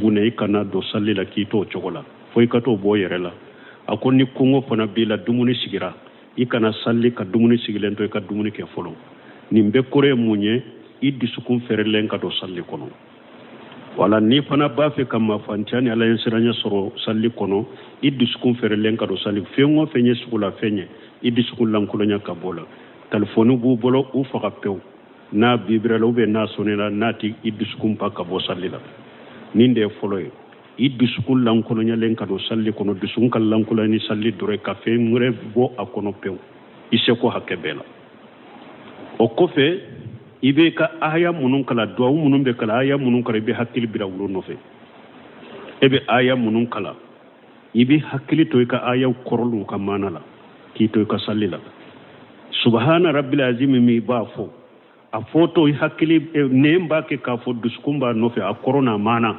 sugunɛ, i kana don sali la k'i t'o cogo la, fo i ka t'o bɔ yɛrɛ la. A ko ni kɔngɔ fana b'i la, dumuni sigira, i kana sali ka dumuni sigilen to, i ka dumuni kɛ fɔlɔ. Nin bɛɛ kɔrɔ ye mun ye? I dusukun fɛrɛlen ka don sali kɔnɔ. Wala n'i fana b'a fɛ ka mafantiya ni ala ɲɛsiranya sɔrɔ sali kɔnɔ, i dusukun fɛrɛlen ka don sali. Fɛn o fɛn ye sugulafɛn ye, i dusukun lankolonya ka bɔ la. Telefɔni b'u bolo, u faga pewu. N'a bibirala ou bien n'a sonela, n'a ti i dusukun pa ka bɔ sali la. Nin de ye fɔlɔ ye, i dusukun lankolonyalen ka don sali kɔnɔ. Dusukun ka lankolonya ni sali dɔrɔn, ka fɛn wɛrɛ bɔ a kɔnɔ pewu, i seko hakɛ bɛɛ la. O kɔfɛ, i bɛ ka aya minnu kalan, duwawu minnu bɛ kalan, aya minnu kalan, i bɛ hakili bila olu nɔfɛ. E bɛ aya minnu kalan, i bɛ hakili to i ka ayaw kɔrɔ n'u ka maana la, k'i to i ka sali la. Subahana rabbil azimi min b'a fɔ, a fɔtɔ i hakili nɛn b'a kɛ k'a fɔ, dusukun b'a nɔfɛ, a kɔrɔ n'a maana.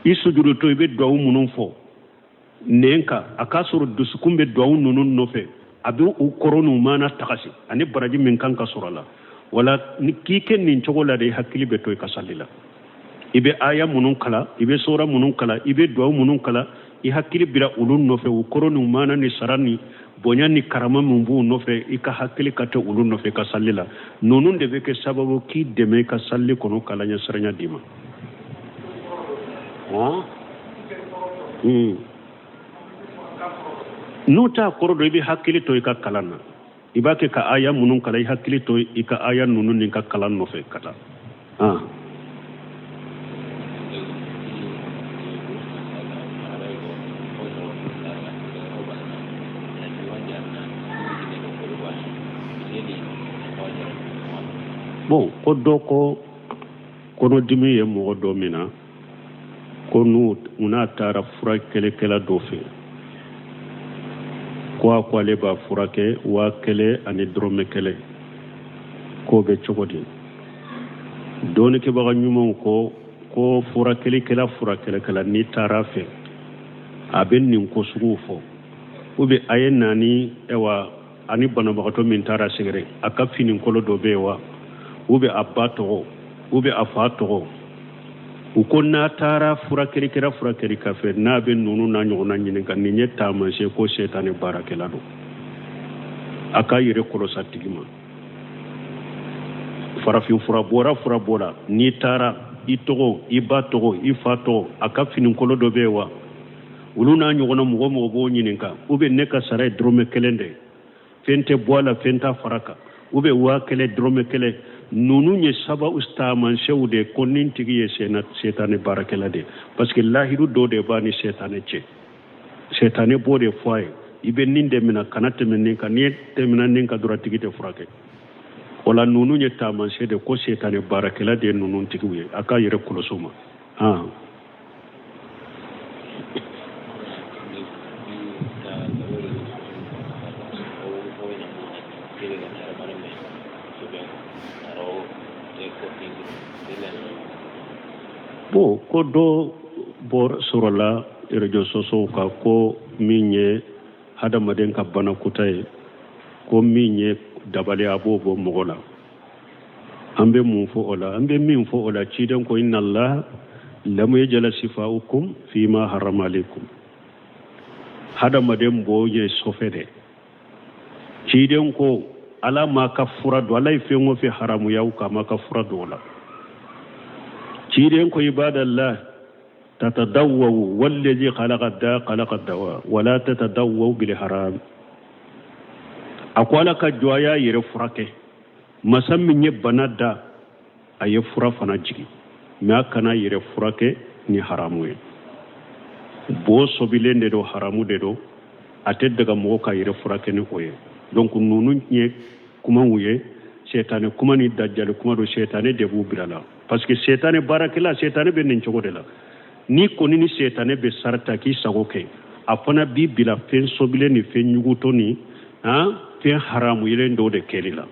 I sujudutɔ, i bɛ duwawu minnu fɔ nɛn kan, a k'a sɔrɔ dusukun bɛ duwawu ninnu nɔfɛ, a bɛ u kɔrɔ n'u maana tagasi ani baraji min kan ka sɔrɔ a la. Wala ni k'i kɛ nin cogo la de, i hakili bɛ to i ka sali la. I bɛ aya minnu kalan, i bɛ sora minnu kalan, i bɛ duwawu minnu kalan, i hakili bila olu nɔfɛ, u kɔrɔ n'u maana ni sara ni bonya ni karama min b'u nɔfɛ, i ka hakili ka to olu nɔfɛ i ka sali la. Ninnu de bɛ kɛ sababu k'i dɛmɛ i ka sali kɔnɔ, k'Ala ɲɛsiranya d'i ma. N'u t'a kɔrɔ dɔn, i bɛ hakili to i ka kalan na. I b'a kɛ ka aya minnu kalan, i hakili to i ka aya ninnu ni ka kalan nɔfɛ ka taa. Bon, ko dɔ ko kɔnɔdimi ye mɔgɔ dɔ mina, ko n'u n'a taara furakɛlikɛla dɔ fɛ, ko a ko ale b'a furakɛ 1000 ani dɔrɔmɛ 1, k'o bɛ cogo di? Dɔnnikɛbaga ɲumanw ko ko furakɛlikɛla n'i taara fɛ, a bɛ nin ko suguw fɔ, ou bien a ye na ni ɛwa ani banabagatɔ min taara sɛgɛrɛ, a ka finikolo dɔ bɛ yen wa, ou bien a ba tɔgɔ, ou bien a fa tɔgɔ. U ko n'a taara furakɛlikɛla furakɛlikɛla fɛ, n'a bɛ ninnu n'a ɲɔgɔnna ɲininka, nin ye taamasiyɛn ko sɛtanɛ baarakɛla don. A k'a yɛrɛ kɔlɔsi a tigi ma. Farafin fura bɔra, fura bɔra, n'i taara, i tɔgɔ, i ba tɔgɔ, i fa tɔgɔ, a ka finikolo dɔ bɛ yen wa, olu n'a ɲɔgɔnna mɔgɔ mɔgɔ b'o ɲininka, ou bien ne ka sara ye dɔrɔmɛ 1 de ye, fɛn tɛ bɔ a la, fɛn t'a fara kan, ou bien 1000, dɔrɔmɛ 1, ninnu ye sababu taamasiyɛnw de ye ko nin tigi ye sɛtanɛ baarakɛla de ye, parce que lahidu dɔ de b'a ni sɛtanɛ cɛ. Sɛtanɛ b'o de fɔ a ye, i bɛ nin de minɛ, kana tɛmɛ nin kan, n'i tɛmɛna nin kan dɔrɔn, a tigi tɛ furakɛ. O la ninnu ye taamasiyɛn de ko sɛtanɛ baarakɛla de ye ninnu tigiw ye, a k'a yɛrɛ kɔlɔsi o ma. Bon, ko dɔ bɔ sɔrɔla réseaux sociaux kan ko min ye hadamaden ka banakɔtaa ye, ko min ye dabali, a b'o bɔ mɔgɔ la. An bɛ mun fɔ o la? An bɛ min fɔ o la, ciden ko inna Allah lam yaj'al sifa'ukum fima harrama alaykum. Hadamaden bo ye sɔfɛ dɛ. Ciden ko ala m'a ka fura don, ala ye fɛn o fɛn haramuya u kan, a m'a ka fura don o la. Ciden ko ibadallah tatadawwaw wallazi khalaqa da khalaqa dawa wala tatadawwaw bil haram. A ko ala ka jɔn, a y'a yɛrɛ furakɛ, masa min ye bana da, a ye fura fana jigin, mais a kana yɛrɛ furakɛ ni haramu ye. Bo sobilen de don, haramu de don, a tɛ daga mɔgɔ ka yɛrɛ furakɛ ni o ye. Donc ninnu ye kumaw ye, sɛtanɛ kuma ni dajali kuma don, sɛtanɛ de b'u bila la, parce que sɛtanɛ baarakɛla, sɛtanɛ bɛ nin cogo de la. N'i kɔni ni sɛtanɛ bɛ sarata k'i sago kɛ, a fana b'i bila fɛn sobilen ni fɛn ɲugutɔ ni fɛn haramu yelen dɔw de kɛli la.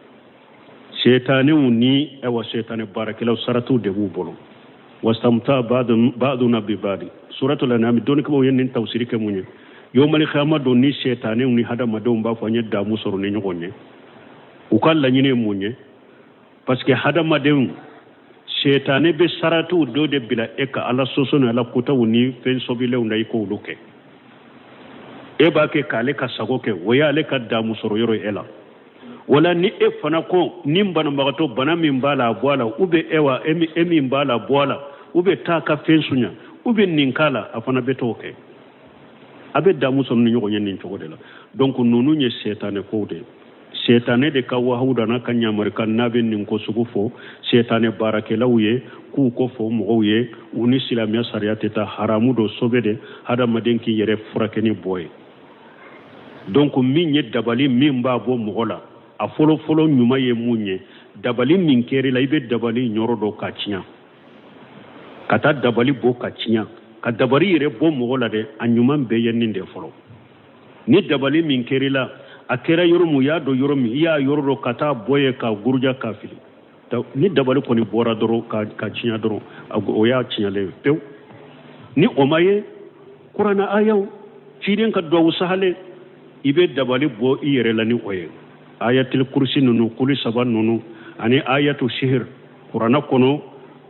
Sɛtanɛw ni ayiwa sɛtanɛ baarakɛlaw, saratiw de b'u bolo. Wastamta ba'duna bi ba'di, suratul an'am. Dɔnnikɛbaw ye nin tafsiri kɛ mun ye? Yomali kiyama don, ni sɛtanɛw ni hadamadenw b'a fɔ an ye damu sɔrɔ ni ɲɔgɔn ye, u ka laɲini ye mun ye? Parce que hadamadenw Sɛtanɛ bɛ saratiw dɔ de bila e ka Ala sɔsɔ ni Ala kotaw ni fɛn sɔbilenw na, i k'olu kɛ. E b'a kɛ k'ale ka sago kɛ, o y'ale ka damu sɔrɔ yɔrɔ ye e la. Wala ni e fana ko ni banabagatɔ bana min b'a la a bɔ a la, ou bien ewa e min b'a la bɔ a la, ou bien taa ka fɛn sunya, ou bien nin k'a la, a fana bɛ t'o kɛ. A bɛ damu sɔrɔ ni ɲɔgɔn ye nin cogo de la. Donc ninnu ye sɛtanɛ kow de ye. Sɛtanɛ de ka wahawu da n'a ka ɲamarikan n'a bɛ nin ko sugu fɔ sɛtanɛ baarakɛlaw ye, k'u ko fɔ mɔgɔw ye. U ni silamɛya sariya tɛ taa. Haramu don, sobe de, hadamaden k'i yɛrɛ furakɛ ni bɔ ye. Donc min ye dabali min b'a bɔ mɔgɔ la, a fɔlɔfɔlɔ ɲuman ye mun ye? Dabali min kɛr'i la, i bɛ dabali yɔrɔ dɔn ka tiɲɛ, ka taa dabali bɔ ka tiɲɛ, ka dabali yɛrɛ bɔ mɔgɔ la dɛ. A ɲuman bɛɛ ye nin de fɔlɔ. Ni dabali min kɛr'i la, a kɛra yɔrɔ min, u y'a dɔn yɔrɔ min, i y'a yɔrɔ dɔn ka taa bɔ yen ka guruja ka fili. Ni dabali kɔni bɔra dɔrɔn ka tiɲɛ dɔrɔn, o y'a tiɲɛlen ye pewu. Ni o ma ye, kuranɛ ayaw, ciden ka duwawu sahalen, i bɛ dabali bɔ i yɛrɛ la ni o ye. Ayatul kurusi ninnu, kuli saba ninnu, ani ayatu sihir, kuranɛ kɔnɔ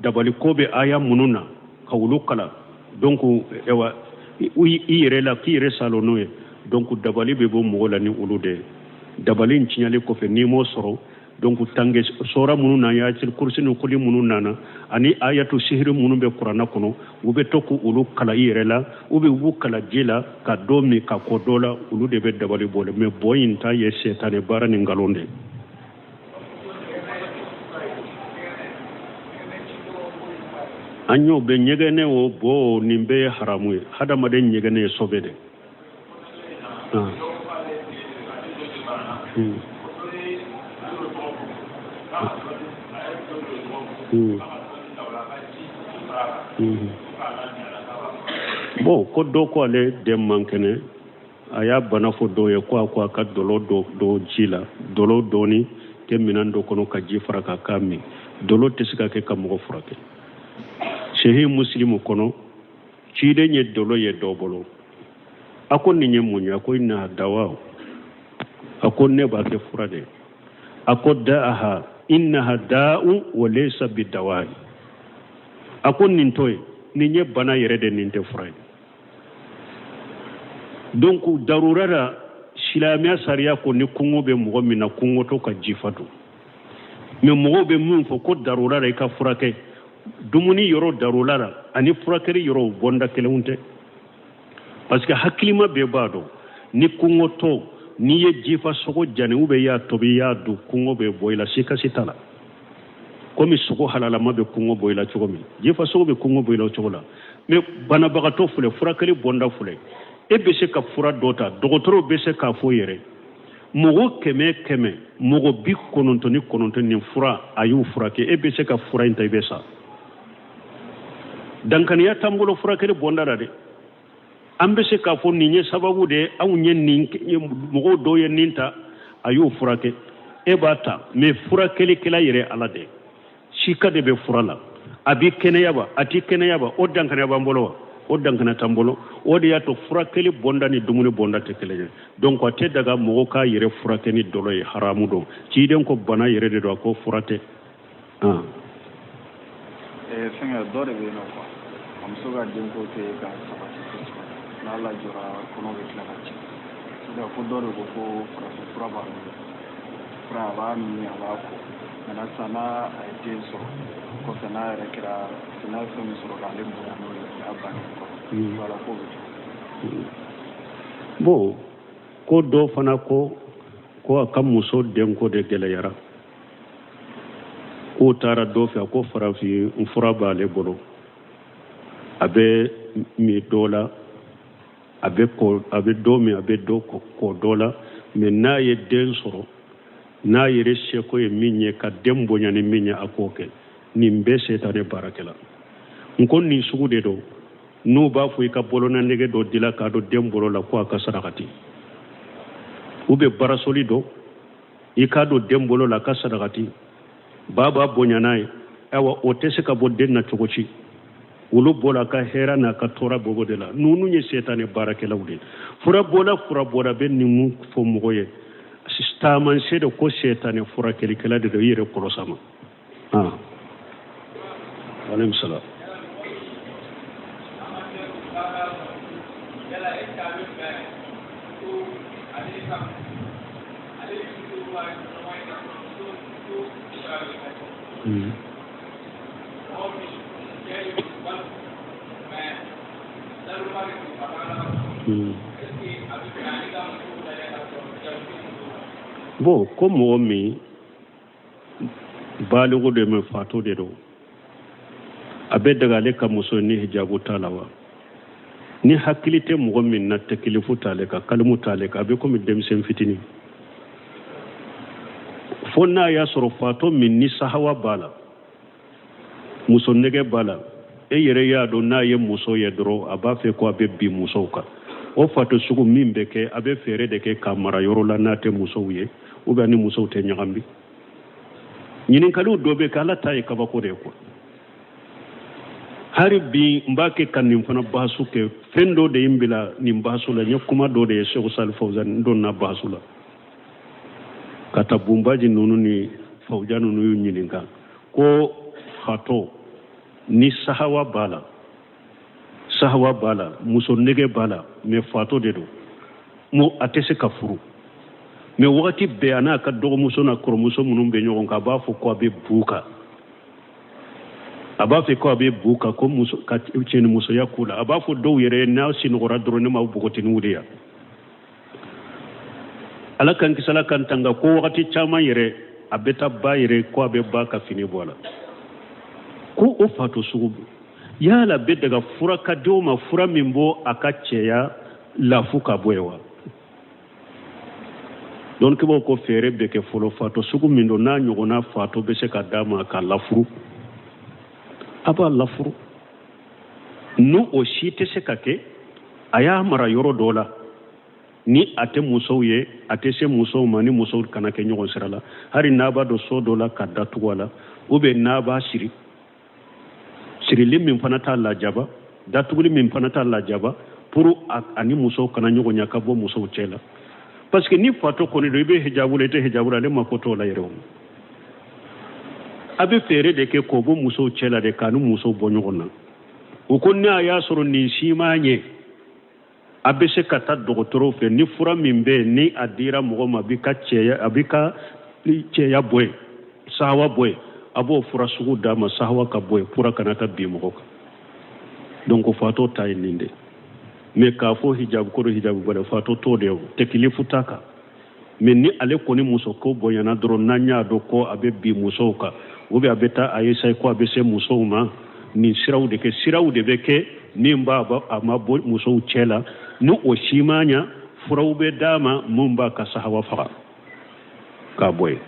dabali ko bɛ aya minnu na, ka olu kalan. Donc ewa i yɛrɛ la k'i yɛrɛ salo n'o ye. Donc dabali bɛ bɔ mɔgɔ la ni olu de ye. Dabali in tiɲɛli kɔfɛ, n'i m'o sɔrɔ, donc tange sɔra minnu na, ayatul kurusi ni kuli minnu nana, ani ayatu sihiri minnu bɛ kuranɛ kɔnɔ, u bɛ to k'olu kalan i yɛrɛ la, u bɛ u kalan ji la ka dɔ min ka kɔ dɔ la, olu de bɛ dabali bɔ. Mais bɔ in ta ye sɛtanɛ baara ni nkalon de ye. An y'o bɛ ɲɛgɛnɛ o bɔ o, nin bɛɛ ye haramu ye. Hadamaden ɲɛgɛnɛ ye sɔbɛ de. Bon, ko dɔ ko ale den man kɛnɛ, a y'a bana fɔ dɔw ye, ko a ko a ka dɔlɔ dɔ dɔ ji la, dɔlɔ dɔɔni kɛ minɛn dɔ kɔnɔ ka ji fara k'a k'a min. Dɔlɔ tɛ se ka kɛ ka mɔgɔ furakɛ. Sehi Musilimu kɔnɔ, ciden ye dɔlɔ ye dɔ bolo, a ko nin ye mun ye? A ko inna dawa, a ko ne b'a kɛ fura de ye. A ko da'aha innaha da'u wa laysa bidawai. A ko nin to ye, nin ye bana yɛrɛ de, nin tɛ fura ye. Donc darura la, silamɛya sariya ko ni kɔngɔ bɛ mɔgɔ min na, kɔngɔtɔ ka jifa dun. Mais mɔgɔw bɛ min fɔ ko darura la i ka furakɛ, dumuni yɔrɔ darura la ani furakɛli yɔrɔ bɔnda kelenw tɛ. Parce que hakilima bɛɛ b'a dɔn ni kɔngɔtɔ, n'i ye jifa sogo jani ou bien i y'a tobi i y'a dun, kɔngɔ bɛ bɔ i la, sikasi t'a la. Komi sogo halalama bɛ kɔngɔ bɔ i la cogo min, jifa sogo bɛ kɔngɔ bɔ i la o cogo la. Mais banabagatɔ filɛ, furakɛli bɔnda filɛ, e bɛ se ka fura dɔ ta, dɔgɔtɔrɔw bɛ se k'a fɔ yɛrɛ, mɔgɔ 100 100, mɔgɔ 99 nin fura a y'u furakɛ, e bɛ se ka fura in ta, i bɛ sa. Dankaniya t'an bolo furakɛli bɔnda la dɛ. An bɛ se k'a fɔ nin ye sababu de ye, anw ye nin mɔgɔw dɔw ye nin ta, a y'u furakɛ, e b'a ta. Mais furakɛlikɛla yɛrɛ Ala de ye, sika de bɛ fura la, a b'i kɛnɛya ba, a t'i kɛnɛya ba, o dankaniya b'an bolo wa? O dankaniya t'an bolo. O de y'a to furakɛli bɔnda ni dumuni bɔnda tɛ kelen ye. Donc a tɛ daga mɔgɔ k'a yɛrɛ furakɛ ni dɔlɔ ye, haramu don. Ciden ko bana yɛrɛ de don, a ko fura tɛ. Fɛnkɛ dɔ de bɛ yen nɔ quoi, a muso ka denko tɛ ka sabati kosɛbɛ, n'a lajɔra kɔnɔ bɛ tila ka ci. Sisan ko dɔ de ko ko farafin fura b'a bolo, fura a b'a min a b'a ko, maintenant sisan n'a a ye den sɔrɔ kɔfɛ, n'a yɛrɛ kɛra n'a ye fɛn min sɔrɔ k'ale bonya n'o ye, o y'a bannen quoi. Voilà, k'o bɛ cogo. Bon, ko dɔ fana ko ko a ka muso denko de gɛlɛyara, k'o taara dɔ fɛ, a ko farafin fura b'ale bolo, a bɛ min dɔ la, a bɛ kɔ, a bɛ dɔ min, a bɛ dɔ kɔ dɔ la, mais n'a ye den sɔrɔ, n'a yɛrɛ seko ye min ye ka den bonya ni min ye, a k'o kɛ. Nin bɛɛ setanɛ baarakɛla. N ko nin sugu de don n'u b'a fɔ i ka bolonanɛgɛ dɔ dila k'a don den bolo la ko a ka sarakati, u bɛ barasoli dɔ i k'a don den bolo la a ka sarakati, ba b'a bonya n'a ye. Ayiwa, o tɛ se ka bɔ den na cogo si. Olu bɔra a ka hɛrɛ n'a ka tɔɔrɔ bɔbɔ de la. Ninnu ye setanɛ baarakɛlaw de ye. Fura bɔla, fura bɔra bɛ ninnu fɔ mɔgɔ ye, taamasiyɛn de ko setanɛ furakɛlikɛla de don, i yɛrɛ kɔlɔsi a ma. Aleykum salaam. Bon, ko mɔgɔ min baliku de mais fatɔ de don, a bɛ daga ale ka muso ni hijabu t'a la wa? Ni hakili tɛ mɔgɔ min na, tɛkilifu t'ale kan, kalimu t'ale kan, a bɛ komi denmisɛn fitinin. Fo n'a y'a sɔrɔ fatɔ min ni sahawa b'a la, muso nege b'a la, e yɛrɛ y'a dɔn n'a ye muso ye dɔrɔn a b'a fɛ ko a bɛ bin musow kan. O fatɔ sugu min bɛ kɛ, a bɛ fɛɛrɛ de kɛ k'a mara yɔrɔ la n'a tɛ musow ye, ou bien ni musow tɛ ɲagami. Ɲininkaliw dɔ bɛ kɛ, Ala ta ye kabako de ye quoi. Hari bi n b'a kɛ ka nin fana bahasu kɛ, fɛn dɔ de ye n bila nin bahasu la. N ye kuma dɔ de ye Seku Sali Fawzan, n donna bahasu la ka taa Bunbaji ninnu ni Fawuja ninnu y'u ɲininka ko fatɔ ni sahawa b'a la, sahawa b'a la, muso nege b'a la, mais fatɔ de don, mo a tɛ se ka furu, mais wagati bɛɛ a n'a ka dɔgɔmuso n'a kɔrɔmuso minnu bɛ ɲɔgɔn kan, a b'a fɔ ko a bɛ bu kan, a b'a fɛ ko a bɛ bu kan, ko muso ka cɛnimusoya k'u la. A b'a fɔ dɔw yɛrɛ ye n'aw sinɔgɔra dɔrɔn ne m'aw bɔgɔtini wuli yan. Ala k'an kisi, Ala k'an tanga, ko wagati caman yɛrɛ a bɛ taa ba yɛrɛ ko a bɛ ba ka fini bɔ a la, ko o fatɔ sugu yala bɛ daga fura ka di o ma, fura min b'o a ka cɛya lafu ka bɔ yen wa? Dɔnnikɛbaaw ko fɛɛrɛ bɛ kɛ fɔlɔ, fatɔ sugu min don n'a ɲɔgɔnna fatɔ bɛ se ka d'a ma k'a lafuru, a b'a lafuru. N'o o si tɛ se ka kɛ, a y'a mara yɔrɔ dɔ la ni a tɛ musow ye, a tɛ se musow ma, ni musow kana kɛ ɲɔgɔn sira la, hali n'a b'a don so dɔ la ka datugu a la, ou bien n'a b'a siri, sirili min fana t'a lajaba, datuguli min fana t'a lajaba, pour ani musow kana ɲɔgɔn ɲɛ ka bɔ musow cɛ la. Parce que ni fatɔ kɔni don, i bɛ hijabu la, i tɛ hijabu la, ale mako t'o la yɛrɛ o. A bɛ fɛɛrɛ de kɛ k'o bɔ musow cɛ la de, k'a ni musow bɔ ɲɔgɔn na. O ko n'a y'a sɔrɔ nin si m'a ɲɛ, a bɛ se ka taa dɔgɔtɔrɔw fɛ, ni fura min bɛ yen ni a dira mɔgɔ ma, a b'i ka cɛya, a b'i ka cɛya bɔ yen, sahawa bɔ yen, a b'o fura sugu d'a ma, sahawa ka bɔ yen, fura kana taa bin mɔgɔ kan. Donc fatɔ ta ye nin de. Mais k'a fɔ hijabu ko don, hijabu bɔra, fatɔ t'o de ye o, tɛkilifu t'a kan. Mais ni ale kɔni muso ko bonyana dɔrɔn, n'an y'a dɔn ko a bɛ bin musow kan, ou bien a bɛ taa a essayer ko a bɛ se musow ma, nin siraw de kɛ, siraw de bɛ kɛ min b'a a ma bɔ musow cɛ la. Ni o si ma ɲa, furaw bɛ d'a ma mun b'a ka sahawa faga k'a bɔ yen.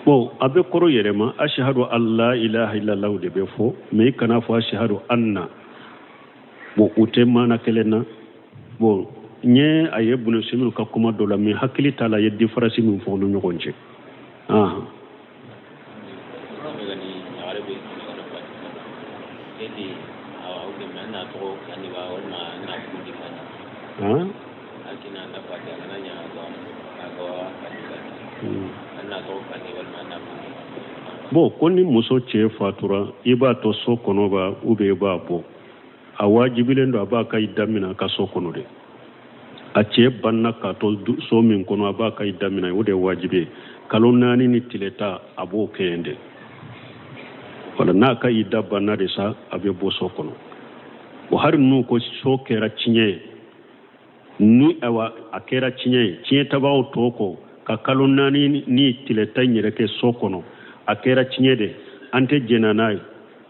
Bon, a bɛ kɔrɔ yɛlɛma, ashahadu an la ilaha illallah de bɛ fɔ, mais i kana fɔ ashahadu anna. Bon, u tɛ maana kelen na. Bon, n ye a ye Bunu Simiw ka kuma dɔ la, mais hakili t'a la ye différence min fɔ u ni ɲɔgɔn cɛ. Bon, ko ni muso cɛ fatura, i b'a to so kɔnɔ ba, ou bien i b'a bɔ, a wajibilen don a b'a ka idda minɛ a ka so kɔnɔ de. A cɛ banna k'a to so min kɔnɔ, a b'a ka idda minɛ, o de ye wajibi ye. Kalo 4 ni tile 10, a b'o kɛ yen de. Wala n'a ka idda banna de sa, a bɛ bɔ so kɔnɔ. O hari n'u ko so kɛra tiɲɛ ye, ni awa a kɛra tiɲɛ ye, tiɲɛ tabagaw tɔ kɔ ka kalo 4 ni tile 10 yɛrɛ kɛ so kɔnɔ, a kɛra tiɲɛ de, an tɛ jɛnna n'a ye.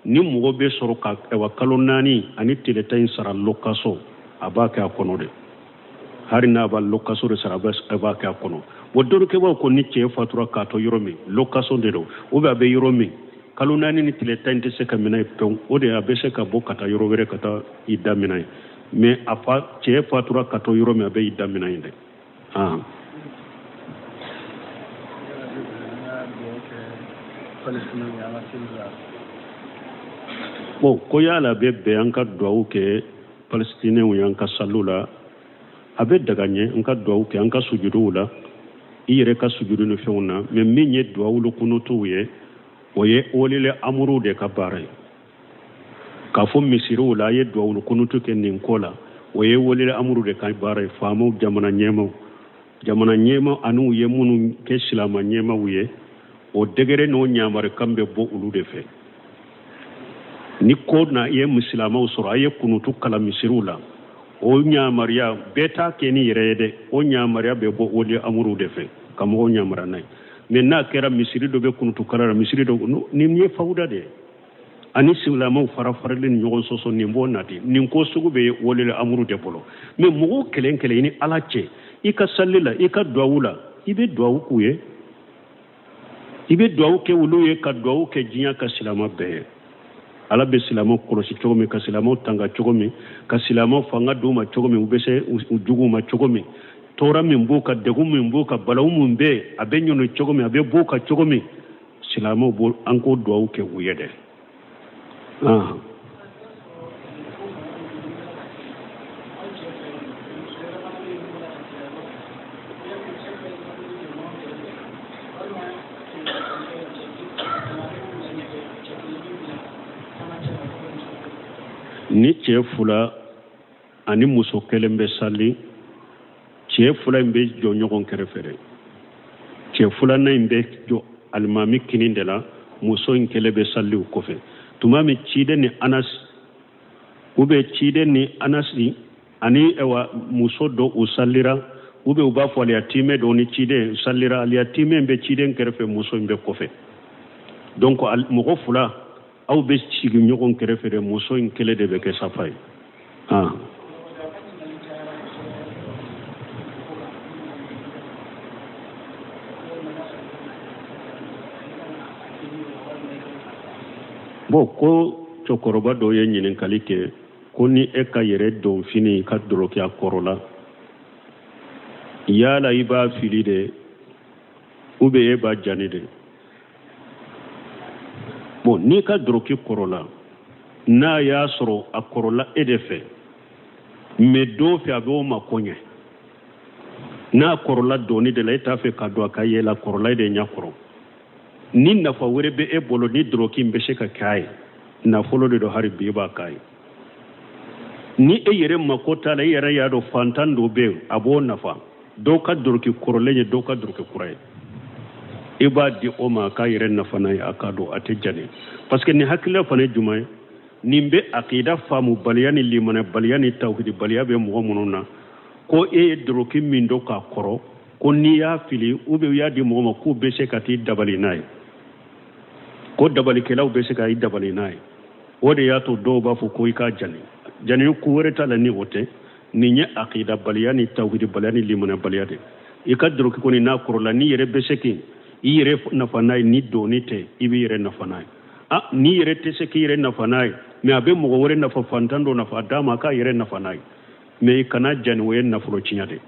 Ni mɔgɔ bɛ sɔrɔ ka awa kalo 4 ani tile 10 in sara lokaso, a b'a kɛ a kɔnɔ de. Hari n'a b'a lokaso de sara, a b'a kɛ a kɔnɔ. Bon, dɔnnikɛbaaw ko ni cɛ fatura k'a to yɔrɔ min, lokaso de don, ou bien a bɛ yɔrɔ min, kalo 4 ni tile 10 tɛ se ka minɛ yen pewu, o de a bɛ se ka bɔ ka taa yɔrɔ wɛrɛ ka taa idda minɛ yen. Mais a fa cɛ fatura ka to yɔrɔ min, a bɛ idda minɛ yen dɛ. Palestine ye an ka seli la. Bon, ko yala a bɛ bɛn an ka duwawu kɛ palestinɛnw ye an ka saliw la? A bɛ daga ɲɛ an ka duwawu kɛ an ka sujuduw la, i yɛrɛ ka sujudu ni fɛnw na. Mais min ye duwawulu kunutuw ye, o ye wolile amuruw de ka baara ye. K'a fɔ misiriw la a ye duwawulu kunutu kɛ nin ko la, o ye wolile amuru de ka baara ye. Faamaw, jamana ɲɛmaw, jamana ɲɛma an'u ye minnu kɛ silama ɲɛmaw ye, o degere n'o ɲamarikan bɛ bɔ olu de fɛ. Ni ko na ye silamaw sɔrɔ, a ye kunutu kalan misiriw la, o ɲamariya bɛɛ t'a kɛ ni yɛrɛ ye dɛ. O ɲamariya bɛ bɔ wali amuruw de fɛ ka mɔgɔw ɲamara n'a ye. Mais n'a kɛra misiri dɔ bɛ kunutu kalan la, misiri dɔ, nin ye fawuda de ye ani silamɛw fara farali ni ɲɔgɔn sɔsɔ, nin b'o nati. Nin ko sugu bɛ walil amuru de bolo. Mais mɔgɔw kelen kelen, i ni Ala cɛ, i ka sali la, i ka duwawu la, i bɛ duwawu k'u ye, i bɛ duwawu kɛ olu ye, ka duwawu kɛ diɲɛ ka silamɛ bɛɛ ye. Ala bɛ silamɛw kɔlɔsi cogo min, ka silamɛw tanga cogo min, ka silamɛw fanga d'u ma cogo min, u bɛ se u juguw ma cogo min, tɔɔrɔ min b'u kan, degun min b'u kan, balawu min bɛ yen, a bɛ ɲɔni cogo min, a bɛ b'u kan cogo min, silamɛw b'o an k'o duwawu kɛ u ye dɛ. Ni cɛ fila ani muso kelen bɛ sali, cɛ fila in bɛ jɔ ɲɔgɔn kɛrɛfɛ dɛ. Cɛ filanan in bɛ jɔ alimami kinin de la, muso in kelen bɛ sali o kɔfɛ. Tuma min ciden ni Anas u bɛ ciden ni Anasi ani ayiwa muso dɔ u salira, u bɛ u b'a fɔ aliyatimɛ dɔ ni ciden salira, aliyatimɛ bɛ ciden kɛrɛfɛ, muso in bɛ kɔfɛ. Donc mɔgɔ fila aw bɛ sigi ɲɔgɔn kɛrɛfɛ dɛ, muso in kelen de bɛ kɛ safa ye. Ah. Bon, ko cɛkɔrɔba dɔ ye ɲininkali kɛ ko ni e ka yɛrɛ don fini ka dɔlɔki a kɔrɔla, yala i b'a fili de ou bien e b'a jani de? Bon, n'i ka dɔrɔki kɔrɔla, n'a y'a sɔrɔ a kɔrɔla e de fɛ, mais dɔw fɛ a bɛ o mako ɲɛ, n'a kɔrɔla dɔɔni de la, e t'a fɛ ka don a ka yɛlɛ, a kɔrɔla e de ɲɛ kɔrɔ. Ni nafa wɛrɛ bɛ e bolo ni dɔrɔki in bɛ se ka k'a ye, nafolo de don, hali bi e b'a k'a ye. Ni e yɛrɛ mako t'a la, e yɛrɛ y'a dɔn fantan dɔ bɛ yen, a b'o nafa. Dɔw ka dɔrɔki kɔrɔlen ye dɔw ka dɔrɔki kura ye, i b'a di o ma a k'a yɛrɛ nafa n'a ye, a k'a dɔn a tɛ jani. Parce que nin hakilila fana ye jumɛn ye? Nin bɛ akida faamubaliya ni limanabaliya ni tawhidibaliya bɛ mɔgɔ minnu na, ko e ye dɔrɔki min don k'a kɔrɔ, ko n'i y'a fili ou bien i y'a di mɔgɔ ma, k'u bɛ se ka t'i dabali n'a ye, ko dabalikɛlaw bɛ se ka i dabali n'a ye. O de y'a to dɔw b'a fɔ ko i k'a jani. Jani ko wɛrɛ t'a la ni o tɛ. Nin ye akidabaliya ni tawhidibaliya ni limanabaliya de. I ka dɔrɔki kɔni n'a kɔrɔla, n'i yɛrɛ bɛ se k'i yɛrɛ nafa n'a ye, ni doni tɛ, i b'i yɛrɛ nafa n'a ye. A n'i yɛrɛ tɛ se k'i yɛrɛ nafa n'a ye, mais a bɛ mɔgɔ wɛrɛ nafa, fantan dɔ nafa, a d'a ma a k'a yɛrɛ nafa n'a ye, mais i kana jani, o ye nafolo tiɲɛ de.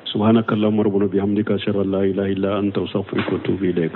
Subhanakallahumma rabbana bihamdika, ashhadu an la ilaha illa anta, astaghfiruka wa atubu ilayk.